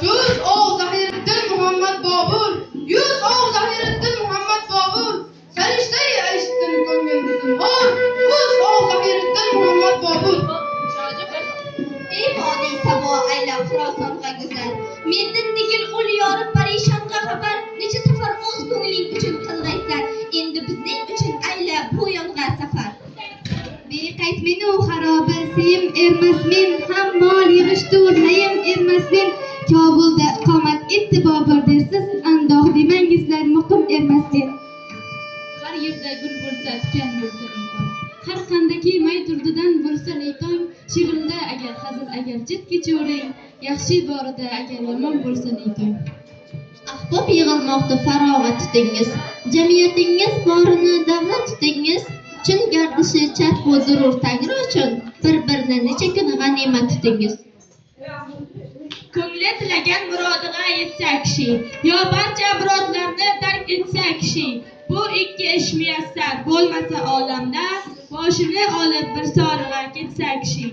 Juz ov Zahiriddin Muhammad Bobur, yuz ov Zahiriddin Muhammad Bobur, sarishtai ayshitdim ko'ngil zinhor, yuz ov Zahiriddin Muhammad Bobur. Ey vodiy sabo ayla Xurosonga go'zal. Mendin degil ul yorib parishonga xabar. Necha safar o'z ko'ngling uchun qilg'aysan. Endi bizning uchun ayla bu yonga safar. Beqayt menu xarobi seyim ermas men, ham mol yig'ishtur nayim ermas men. Kobulda iqomat etdi Bobur dersiz, andoq demangizlar muqim ermas men. Har yerda gul bo'lsa, tikan bo'lsa neytong. Har qandaki may turdidan bo'lsa neytong. She'rimda agar hazil, agar jid kechuring, yaxshi borida agar yomon bo'lsa neytong. Ahbob yig'ilmoqda, farog'at tutingiz. Jamiyatingiz borini davlat tutingiz. Chun gardishi charx bu zurur tangri uchun bir-birini necha kun g'animat tutingiz. Ko'ngli tilagan murodiga yetsa kishi, yo barcha murodlarni tark etsa kishi, bu ikki ish muyassar bo'lmasa olamda, boshini olib bir sorig'a ketsa kishi.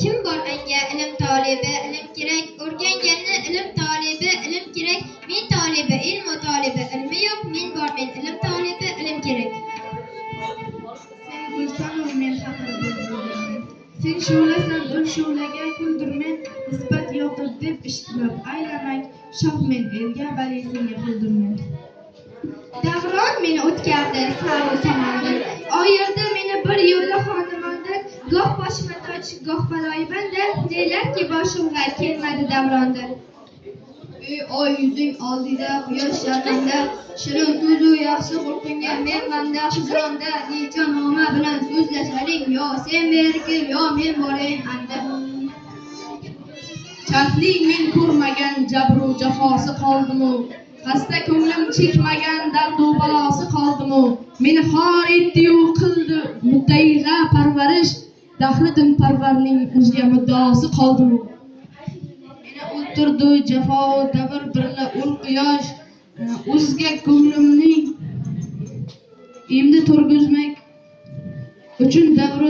Kim bor anga ilm tolibi ilm kerak, o'rganganni ilm tolibi ilm kerak. Men tolibi ilmu tolibi ilmi yo'q, men bormen ilm tolibi ilm kerak. Sen gulsanu men xaqir bulbuldirmen. Sen shu'lasan, ul shu'laga kuldurmen. Nisbat yo'qdir deb ishtilof aylamak, shoh men elga, bali senga quldurmen. Davron meni o'tkardi saru samondan, oyirdi meni bir yo'la xonamondan. Goh boshima toj, goh baloyi banda, nelarki boshimga kelmadi davrondan. Ey oy yuzing oldida, quyosh yaqinda, shirin so'zu yaxshi xulqingga men banda. Hijronda necha noma bilan so'zlasharing, yo sen beri kel, yo men borayin anda. Charxning men ko'rmagan jabru jafosi qoldimu, xasta ko'nglim chekmagan dardu balosi qoldimu? Meni xor etdiyu qildi muddaiga parvarish, dahri dinparvarning o'zga muddaosi qoldimu? Meni o'ltirdi jafo davr birla ul quyosh, o'zga ko'nglimning endi turg'izmak uchun davru